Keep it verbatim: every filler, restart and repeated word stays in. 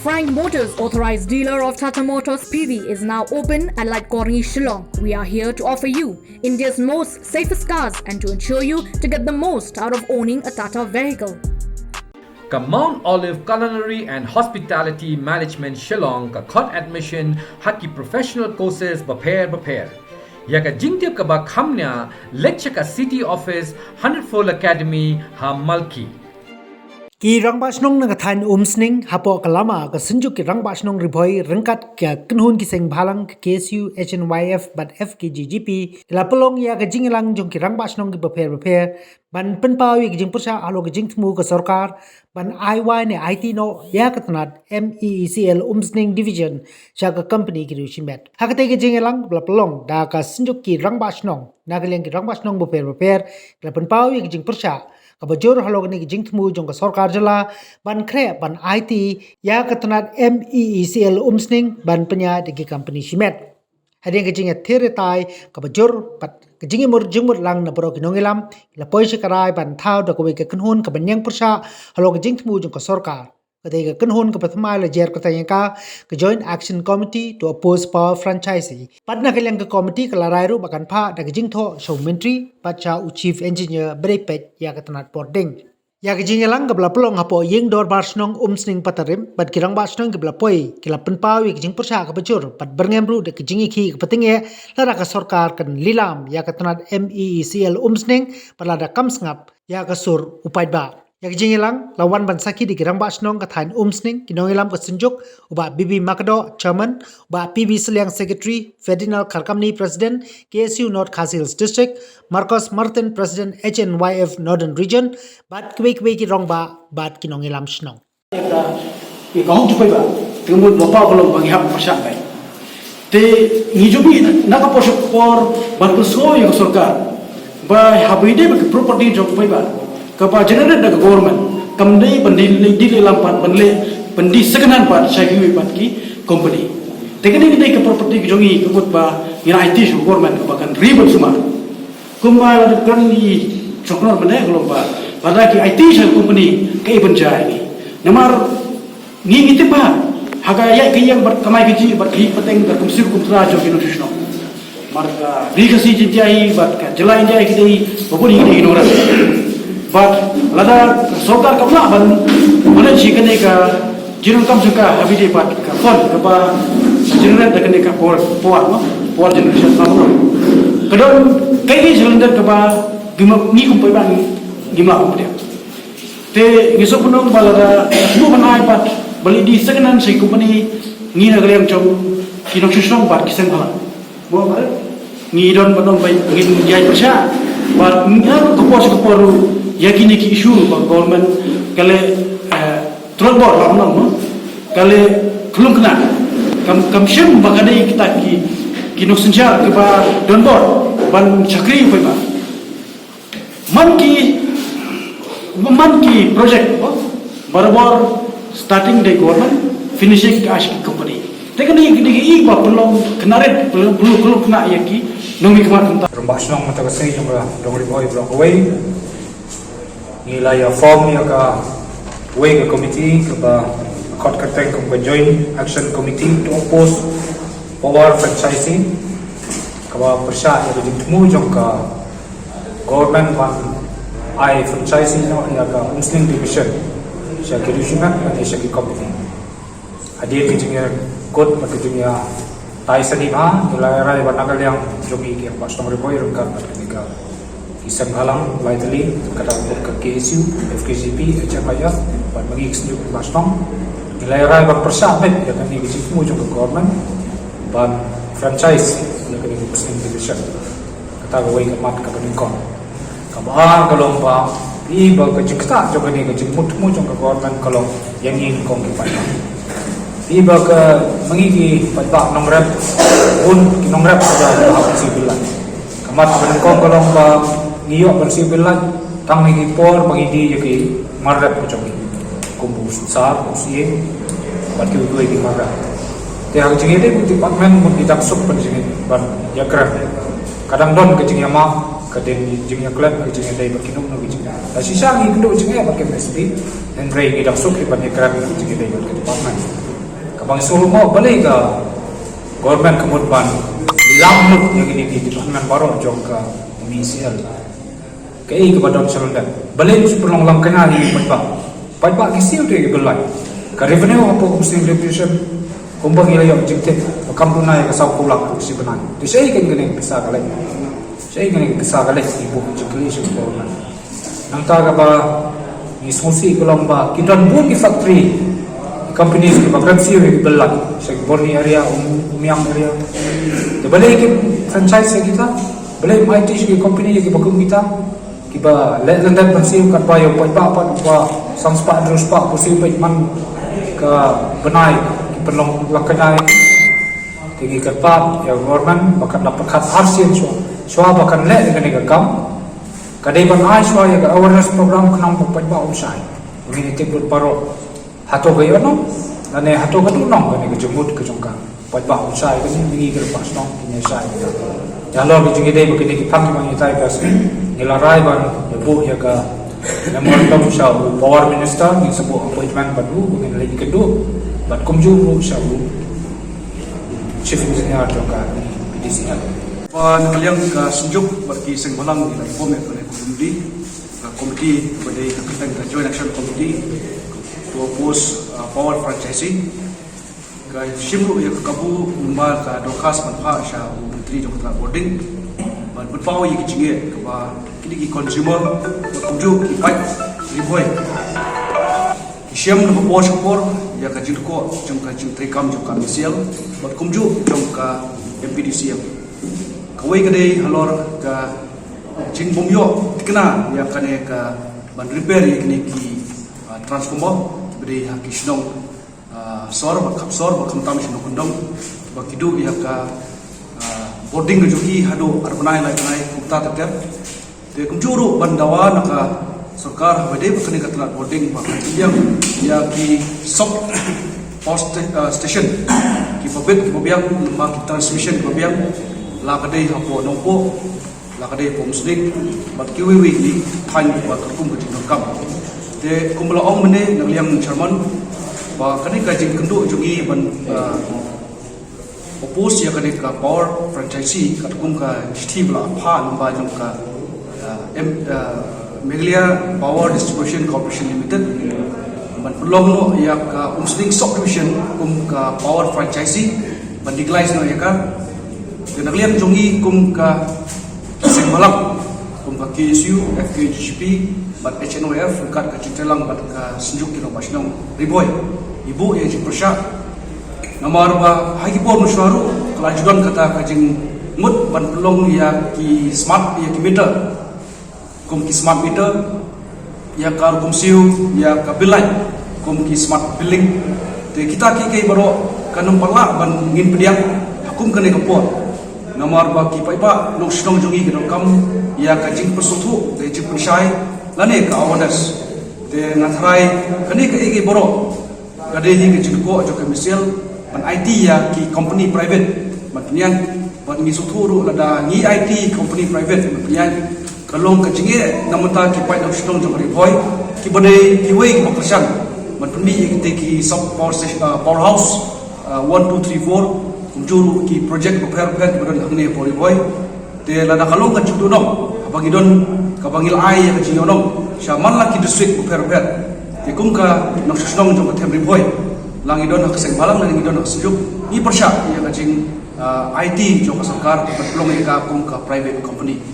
Frank Motors, authorized dealer of Tata Motors P V, is now open at Laitkor Ni, Shillong. We are here to offer you India's most safest cars and to ensure you to get the most out of owning a Tata vehicle. Ka Mount Olive Culinary and Hospitality Management Shillong ka khot admission ha ki professional courses bapher bapher. Ïa ka jingtip kaba kham nia, leit sha ka City Office, Hundred Fold Academy ha Malki. Ki rangbah shnong na ka thaiñ Umsning hapoh ka lama ka Synjuk ki Rangbah Shnong Ri Bhoi ryngkat ka kynhun ki seng bhalang ka K S U, H N Y F bad F K J G P ki la pynlong ïa ka jingïalang jong ki rangbah shnong kiba pher bapher ban pynpaw ïa ka jingpyrshah halor ka jingthmu ka sorkar ban ai wai ne aiti noh ïa ka tnat M E E C L Umsning Division sha ka company ki riew shimet. Ha katei ka jingïalang ba la pynlong da ka Synjuk ki Rangbah Shnong, na ka liang ki rangbah shnong bapher bapher ki la pynpaw ïa ka jingpyrshah kaba jur halor kane ka jingthmu jong ka sorkar jylla ban khreh ban aiti ïa ka tnat M E E C L Umsning ban pynïaid da ki company shimet. Hadien ka jingïathir ïatai kaba jur bad ka jingïamut jingmut lang na baroh ki nongïalam, ki la poi sha ka rai ban thaw da kawei ka kynhun kaba ñiang pyrshah halor ka jingthmu jong ka sorkar. Katei ka kynhun kaba thymmai la jer kyrteng ïa ka, ka Joint Action Committee to Oppose Power Franchisee. Bad na ka liang ka committee ka la rai ruh ba kan phah da ka jingthoh sha u Myntri bad sha u Chief Engineer ba dei peit ïa ka tnat bording. Ïa ka jingïalang kaba la pynlong hapoh Ïing Dorbar Shnong Umsning Patarim bad ki rangbah shnong kiba la poi ki la pynpaw ïa ka jingpyrshah kaba jur bad byrngem ruh da ka jingïakhih kaba tyngeh lada ka sorkar kan lilam ïa ka tnat M E E C L Umsning bad lada kam sngap ïa ka sur u paidbah. Ïa ka jingïalang la wan ban sakhi da ki rangbah shnong ka thaiñ Umsning, ki nongïalam ka Synjuk, u Bah B B Makdoh, Chairman, u Bah P B Sylliang, Secretary, Ferdinand Kharkamni, President, K S U North Khasi Hills District, Marcos Martin, President, H N Y F Northern Region, bad kiwei kiwei ki rangbah bad ki nongïalam shnong. Ïa ka hok jong u paidbah, te ka mut ba paw ka long ba ngi hap pyrshah beit. Te ngi ju mih na ka por sha ka por ban pynsngew ïa ka sorkar ba haba ïadei bad ka property jong u paidbah kaba generate da ka government, kam dei ban die, die lilam pat, ban leh ban die second hand pat sha kiwei pat ki company. Te kane ka dei ka property ka jong ngi, ka mut ba ngi nang aiti sha ka government ba kan ri ban sumar. Kumba la dep kren i Chongknor mynne ka long ba lada ki aiti sha ka company kaei ban jia ïa ngi. Namar ngi ngi tip ba ha ka ïaid ka ïeng bad kamai kajih bad ka ïing pateng ka kumsir kumtra jong ki nongshong shnong. Namar ka Ri Khasi Jaiñtia hi bad ka jylla India hi ki dei ba bun hi ki dei ki nongrep. Bad lada ka sorkar kam lah ban manage ïa kane ka jingdonkam jong ka ha ba ïadei bad ka fund kaba generate da kane ka power, power, no? Power generation, no? Ka don kaei kaei jingdonkam kaba ngi kum paidbah ngim lah ban pdiang. Te ngi sngewbha ban ong ba lada shu ban ai pat ba leh die second hand sha ki company, ngi na ka liang jong ki nongshong shnong bad ki seng bhalang, mo, ba ngi don ban ong ba ngin ïai pyrshah bad ngi, ha ka por sha ka por ruh ïa kine ki issue ba government ka leh, eh, tlot bor, lah ban ong, mo, ka leh khlung khnang. Kam, kam shym ba ka dei kita ki, ki nongsynshar kiba don bor ban shakri u paidbah. Man ki, man ki project, oh, barabor starting da ka government, finishing ka ash ki company. Te kane ka dei kaei ba pynlong khynnah rit, pynlong, pynlong, pynlong khynnah ïa ki nongmihkhmat mynta. Rangbah shnong mynta ka sngi jong ka Dong Ri Bhoi Block wei. Ngi la ïa form ïa kawei ka committee kaba khot kyrteng kum ka Joint Action Committee to Oppose Power Franchisee, kaba pyrshah ïa ka jingthmu jong ka government ban ai franchisee noh ïa ka Umsning Division sha ki riew shimet lane sha ki company. Hadien ka jingïakut bad ka jingïatai sani bha, ngi la rai ba na ka liang jong ngi ki rangbah shnong Ri Bhoi ryngkat bad kane ka, ki seng bhalang lai tylli, kata ka mut ka K S U, F K J P, H N Y F bad ma ngi ki seng rangbah shnong, ngi la rai ban pyrshah beit ïa kane ka jingthmu jong ka government ban franchise ïa kane ka Umsning Division. Kata kawei ka mat kaba nyngkong. Kaba ar ka long ba, phi i ba ka jingktah jong kane ka jingmut mut jong ka government ka long ïa ngi nyngkong ki paidbah. Phi i ba ka, ma ngi ki paidbah nongrep, bun ki nongrep kiba hap ban siew bill lait. Ka mat kaba nyngkong ka long ba ngi ïoh ban siew bill lait tang ha ki por ba ngi die ïa ki mar rep ka jong ngi, kum u sar, u syiem bad kiwei kiwei ki mar rep. Te ha ka jingïadei bad u department, bad ngi dang suk ban jingïadei ban ïakren. Ka dang don ka jingïamap, ka dang jingïaklet, ka jingïadei bad kino kino ki jingeh. Lada shisha ngi kynduh jingeh bad ka M S P, hynrei ngi dang suk ban ïakren ka jingïadei bad ka department. Bang sulu mo balei ka government ka mut ban lam lut ïa kine ki department baroh jong ka M E C L. Kaei kaba don shalyndet. Balei shu pynlong lang kane ïa ki paidbah. Paidbah ki siew te ki bill lait. Ka revenue hapoh ka Muslim Deputation kumba ngi la ïoh jingtip ba kam duna ïa ka saw phew lak ruh shi bnai. Te shaei kane ka pisa ka leit. Shaei kane ka pisa ka leit ki buh jingkylli sha ka government. Nangta kaba ngi sngewsih ka long ba ki don bun ki factory, ki companies kiba kren siew ïa ki bill lait sha ki Borni area, Um, Umiam area. Te balei kim franchise ïa kita? Balei ym aiti sha ki company ïa kiba kum kita? Kiba leh lyndet ban siew katba ïa u paidbah pat uba san spah hynriew spah u siew beit man ka bnai ki pynlong lang kane. Te ngi kyrpad ïa u government ba kan da pyrkhat arsien shuwa, shuwa ba kan leh ïa kane ka kam. Ka dei ban ai shuwa ïa ka awareness program khnang ba paidbah un shai. Ngin ïa tip lut baroh. Hato ka ïoh nong, lane hato ka duh nong kane ka jingmut ka jong ka. Paidbah un shai kane, ngi kyrpad shnong kin ïa shai. Ïa halor ka jingïadei bad kine ki phang kiba ngi ïatai ka sngi, ngi la rai ban ïa buh ïa ka memorandum sha u Power Minister, ngin sa buh appointment bad u, ngin leit kynduh bad kumjuh ruh sha u Chief Engineer jong ka P D C L. Ba na ka liang ka Synjuk bad ki seng bhalang ngi la form ïa kane ka komiti, ka komiti ba dei ka kyrteng ka Joint Action Committee to oppose, uh, power franchising. Ka shim ruh ïa ka kabu lyngba ka dorkhas ban phah sha u Myntri jong ka tnat bording ban pynpaw ïa ki jingeh kaba kine ki consumer bad kumjuh ki paid Ri Bhoi ki shem na ka por sha ka por ïa ka jingkoh jong ka jingtreikam jong ka M C L bad kumjuh jong ka M P D C L. Kawei ka dei halor ka jingbym ïoh tikna ïa kane ka ban repair ïa kine ki, ah, transformer kiba dei ha ki shnong, ah, Sor bad Khapsor bad khamtam shnong Kyndong ba ki duh ïa ka, ah, bording ka jong ki haduh ar bnai lai bnai kumta ter ter. Te kumjuh ruh ban dawa na ka sorkar haba dei ba kane ka tnat bording ba kan pynbiang ïa ki sub power sta-, ah, station kiba bit kiba biang, lyngba ki transmission kiba biang, la ka dei hapoh Nongpoh, la ka dei hapoh Umsning bad kiwei kiwei ki thaiñ ba katkum ka jingdonkam. Te kumba la ong mynne na ka liang chairman ba kane ka jingkynduh jong ngi ban, ah, oppose ïa kane ka power franchisee katkum ka shithi ba la phah lyngba jong ka, ah, M-, ah, Meghalaya Power Distribution Corporation Limited ban pynlong noh ïa ka Umsning Subdivision kum ka power franchisee ban legalize noh ïa ka. Te na ka liang jong ngi kum ka seng bhalang kum ka K S U, F K J G P bad H N O F ryngkat ka jingtreilang bad ka Synjuk ki Rangbah Shnong Ri Bhoi, ngi buh ïa ka jingpyrshah. Namar ba ha ki por mynshuwa ruh ka la ju don kata ka jingmut ban pynlong ïa ki smart, ïa ki meter kum ki smart meter, ïa ka rukom siew ïa ka bill lait kum ki smart billing. Te kita kiei kiei baroh kan ym pat lah ban ngin pdiang ha kum kane ka por. Namar ba ki paidbah nongshong jong ngi ki donkam ïa ka jingpynsngewthuh, ka jingpynshai lane ka awareness. Te nga tharai kane kaei kaei baroh ka dei hi ka jingkoh jong ka M C L ban aiti ïa ki company private ban pynïaid, bad ngi sngewthuh ruh lada ngi aiti company private ban pynïaid ka long ka jingeh na ka bynta ki paid nongshong jong ka Ri Bhoi kiba dei kiwei kiba kyrshan ban pynmih ïa kita ki sub power station, ah, powerhouse, ah, one, two, three, four, kumjuh ruh ki project bapher bapher kiba don hangne hapoh Ri Bhoi. Te lada ka long ka jingduhnong haba ngi don kaba ngi la ai ïa ka jingïohnong sha man la ki district bapher bapher, te kum ka nongshong shnong jong ka them Ri Bhoi, la ngi don ha ka seng bhalang lane ngi don ha ka Synjuk, ngi pyrshah ïa ka jing, ah, aiti jong ka sorkar ban pynlong ïa ka kum ka private company.